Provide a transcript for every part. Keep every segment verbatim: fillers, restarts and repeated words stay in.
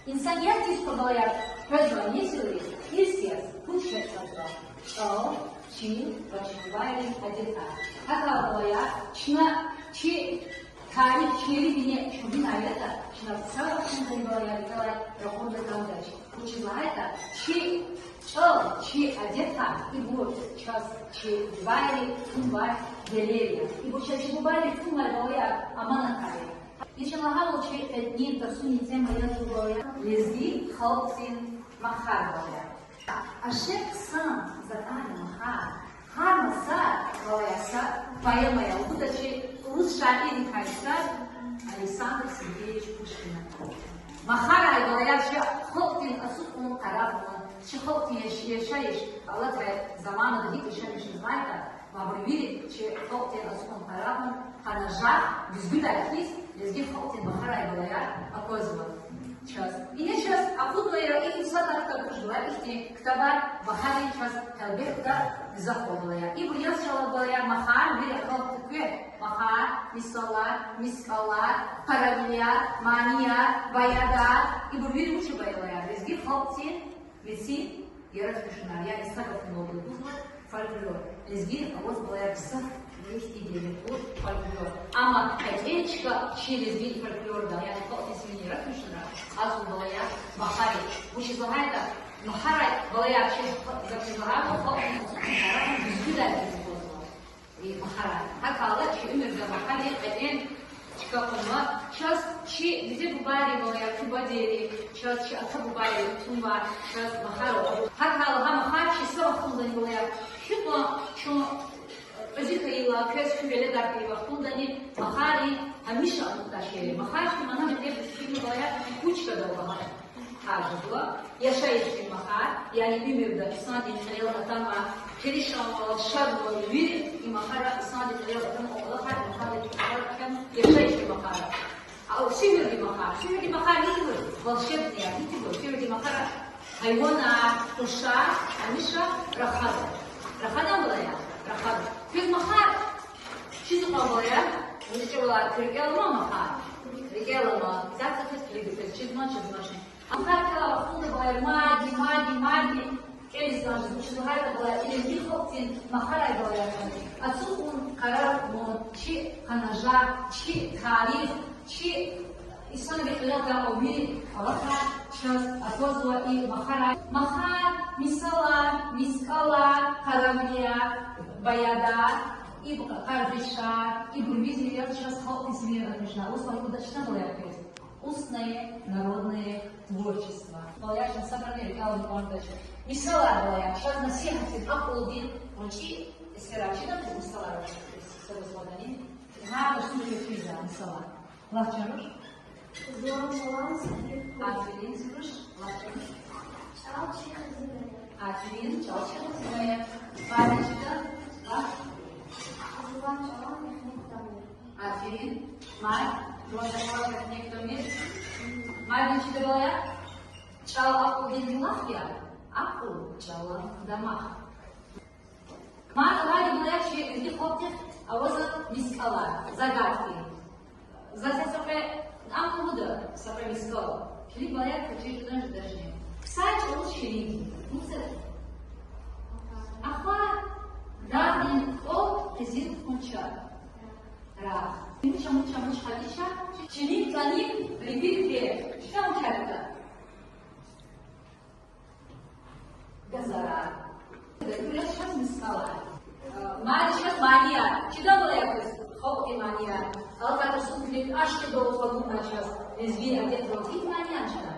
Инсаниятдиз, балаяр, къвезвай несилриз ирс яз пуд шей кьазва: чӀал, чин ва чи бубайрин адетар. ГьакӀ, балаяр, чна чи тарих, чи вири бине чуьгуьнар ятӀа, чна са вахтундани, балаяр, икӀ алай ракъурда кӀандач. Вучиз лагьайтӀа чи чӀал, чи адетар, ибур чаз чи бубайри тунвай гелер я. Ибур чаз чи бубайри тунвай, балаяр, аманатар я. Вичин лагьайвал, чи кьетӀен тарсунин тема язва, балаяр, лезги халкьдин махар, балаяр. Ашекь хъсан затӀар я махар. Гьар маса, балаяр, са поэма я, лугьуда чи урус шаиррикай сад, Александр Сергеевич Пушкина. Махарай, балаяр, чи халкьдин ацукьун-къарагъун, чи халкьдин яш-, яшайиш алатай заманада гьикӀ яшамишзавайтӀа, ва абур вири чи халкьдин ацукьун-къарагъун, къанажагъ гуьзгуьдай хьиз, лезги халкьдин махарай, балаяр, аквазва чаз. Ингье чаз акъуднавайвал, ихьтин сад лагьай ктаб туш, балаяр, ихьтин ктабар, махарин, чаз гьелбетда гзаф ава, балаяр. Ибур яз чалай, балаяр, махар, вири акьалтӀа квез: махар, мисалар, мискӀалар, къаравилар, манияр, баядар. Ибур вири вуч я, балаяр? Лезги халкьдин мецин яратмишунар, яни са гафуналди лугьузва, фольклор. Лезги аваз, балаяр, са ихьтин гелепур фольклор. Амма кьетӀен чка чи лезги фольклорда, яни халкьдин мецин яратмишунра, акьазва, балаяр, махар я. Вучиз лагьайтӀа махарай, балаяр, чи, за квез лагьайвал, халкьдин ацукьун-къарагъун гуьзгуьдай хьиз аквазва и махарай. ГьакӀ хьайила чи уьмуьрда махарин кьетӀен чка кьунва чаз. Чи диде-бубайри, балаяр, куь бадейри, чаз чи ата-бубайри тунвай чаз махар ава. ГьакӀ хьайила гьа махар чи са вахтундани, балаяр, гьикьван чун кьуьзуь хьайила, квез куь веледар хьайи вахтундани махарин гьамиша амукьдай шей я. Махарин мана гьелбетда, балаяр, куь чкадал багьа харжзава. Яшайишдин махар, яни уьмуьрда инсандин кьилел атанвай перишанвал, шадвал, вири и махара инсандин кьилел атанвай кӀвалахар, махарин кӀвалахар, яшайишдин махар. А суьгьуьрдин махар, суьгьуьрдин махар нихьтинбур, волшебный я, нихьтинбур, суьгьуьрдин махар гьайванар, къушар гьамиша рахада. Рахада, балаяр, рахада. Квез махар чизва, балаяр? Вучиз чӀавалай, куь рикӀел ама махар? РикӀел ама. Заз квез килигда, чизма, чизмачни. Махар кӀелай вахтунда, балаяр, мади, мади, мади кӀелиз кӀанзава, вучиз лагьайтӀа, балаяр, и лезги халкьдин махарай, балаяр, ацукьун-къарагъун, чи къанажагъ, чи тарих, чи инсанрин кьилел атанвай вири кӀвалахар чаз аквазва и махарай. Махар, мисалар, мискӀалар, къаравилар, баядар, ибур къаргъишар, ибур вири яз чаз халкьдин мецин яратмишунар. Урусалай лугьуда чна, балаяр, квез устное народное творчество. Балаяр, чна сабуруни рикӀел аламукьван жедач. Мисалар, балаяр, чаз насигьатдин, акьулдин гъвечӀи эсерар чида, мисалар, садаз вадани. Гьар касни квез чизва мисалар. Лагь чан руш. Зурба чӀалан сихир хьуй. Аферин, зи руш, лагь чан руш. ЧӀал чи хизан я. Аферин, чӀал чи хизан я. Мадни чида, лагь. Зурба чӀалан михьнек тамир. Аферин. Мад, зурба чӀалан михьнек тамир. Мадни чида, балаяр? ЧӀал акьулдин булах я, акьул чӀалан дамах. Мад лагьайди, балаяр, чи лезги халкьдихъ авазва мискӀалар, загадки. Заз са кьве, ам лугьуда, са кьве мискӀал. Килиг, балаяр, квез чир жедач, жедачни. Са чӀавуз ширин. Муса. Ахвар, дагъдин кӀвал, къизил хъунчар. Рагъ. Муч, муч, муч, хадиша, чилин тӀани рикӀик квер. Чна мукьвара. Газара. Дакула чаз мискӀалар. Мад чаз манияр. Чида, балаяр, квез халкьдин манияр? АлкьвайтӀа, сункилик ашкъидал къалурна чаз лезги адетдал. И манияр чна.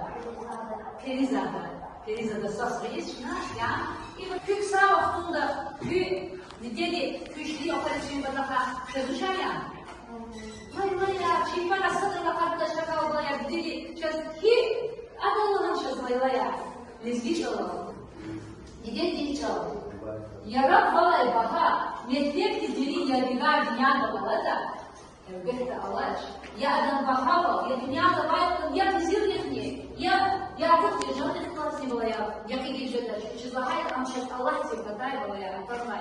Перизада. Перизада сас рейс чна, я. И куьк са вахтунда куь дидеди, куь шири ахваричин патахъай квез вуч ая? Вай, вай, я, чи пара садра рахада чакал, балаяр, дидеди чаз гьи адаллан чаз лайлая, лезги чӀалал. Дидедин чӀал. Яраб валай багьа, мектебдин дерин ядигар дуьньяда аватӀа, гьелбетда, алач. Я адан багьавал, я дуьньяда авайвал, я къизилрихъни, я, я артух державный классни, балаяр, я кьилиз жедач, вучиз лагьайтӀа ам чаз Аллагьди патай, балаяр, атанвай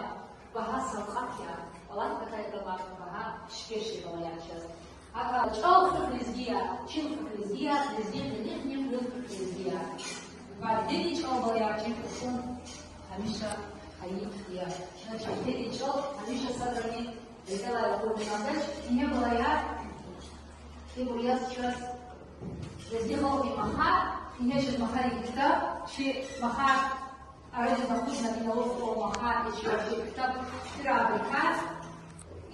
багьа савкьват я, Аллагьди патай атанвай багьа шикер я, балаяр, чаз. АкӀ чӀал хуьх лезги я, чин хуьх лезги я, лезги къилихъни хуьх лезги. Гьамиша хайи я. Чна чахтери чал гьамиша садрани рикӀелай акъудиз кӀандач. Ингье, балаяр, ибур яз чаз лезги халкьдин махар, ингье чаз махарин ктаб, чи махар арадиз акъудна, инал акъудна махар, и чаз чи ктаб тирабрикай,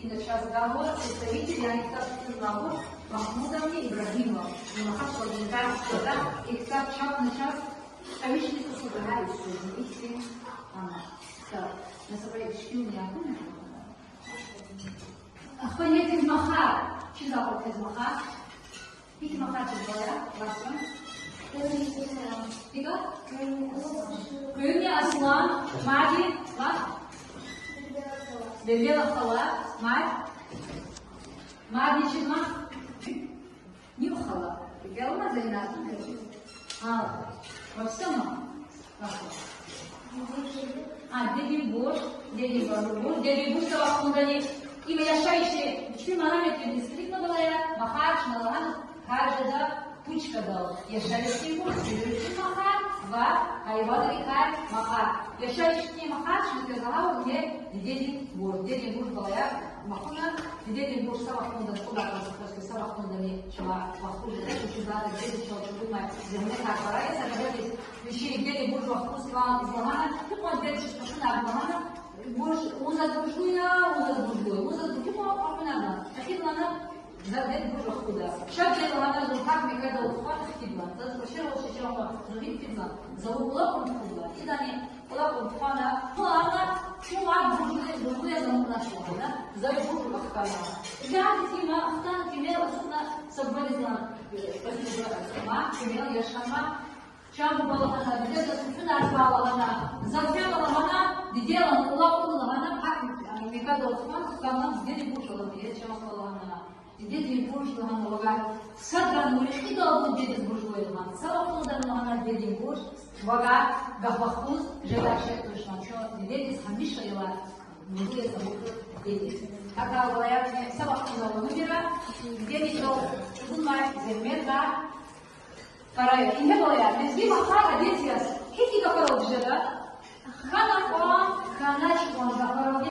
ина чаз дагъва представитель, яни ктаб тирнаву Махмудовни Ибрагьимова. Ина хас вазифа, и ктаб чапна чаз, кӀевични сусудагьа исуни ихьтин, ана, ктаб. Насабай ишкилни якъуна. Ахпа икӀ тир махар, чиз акъудиз махар. ИкӀ тир махар чиз, балаяр, вахтун. ИкӀ? Къуьнни Аслан, мадни, ва? Бебела хала, мад? Мадни чиз мах? Нуькь хала. Бегелма Зайнаб. Гьа, вахтама. А, дедин бурж, дедин бурж, дедин бурж са вахтундани. Има яшайиши, чи мана метридни стрикна, балаяр, махар чна лагьана, гьар жада пучкадал. Яшайишдин бурж, гуьруьшдин махар ва гьайванрикай махар. Яшайишдин махар чна квез лагьайвал, дидедин бурж, дидедин бурж, балаяр, махуна, дидедин бурж са вахтунда, кьуд агъзур хьайи са вахтундани чна вахкуз жеда, чун чизва дидеди чал чӀугунмай зегьметар кьарай, са гададиз вичи дидедин бурж вахкуз кӀанзава лагьана, гьикьван дидеди чаз къачуна лагьана, бурж, вун заз буржлу я, вун заз буржлу я, вун заз буржлу я, къачуна лагьана. Эхир лагьана, за дидедин бурж вахкуда. Ша дидеди лагьана, зун пак мекӀадал тухвана хкидна. Заз квачерал шечама, зун гьикӀ фидна, за вун кӀвалахун тухуда. Идани кӀвалахун тухвана, ну, ана, чун вад буржлу я, буржлу я, за вун кӀанач лагьана, за ви бурж вахкана. Исятда има ахтана кимел асуна са бубадиз лагьана, ма, кимел яшама, чан буба лагьана, дидеди заз куьчуьнар гва лагьана, заз фена лагьана, диде лагьана, кӀвалахун лагьана, пак мекӀадал тухвана хкана, дидедин бурж лагьана, я чан хва лагьана. Дидедин бурж лагьана вавай садрани вири кьилел дидедиз буржлу я лагьана. Са вахтунда лагьана дидедин бурж вавай гаф вахкуз жедай шей туш лагьана. Чун дидедиз гьамиша ила буржлу я, са вахтунда дидедиз. ГьакӀ, балаяр, са вахтунда лагьана вири, дидеди чал чӀугунмай зегьметар кьарай. Ингье, балаяр, лезги махар адет яз гьикӀ гафарал жеда? Хьана кьван, хьанач кьван гафарал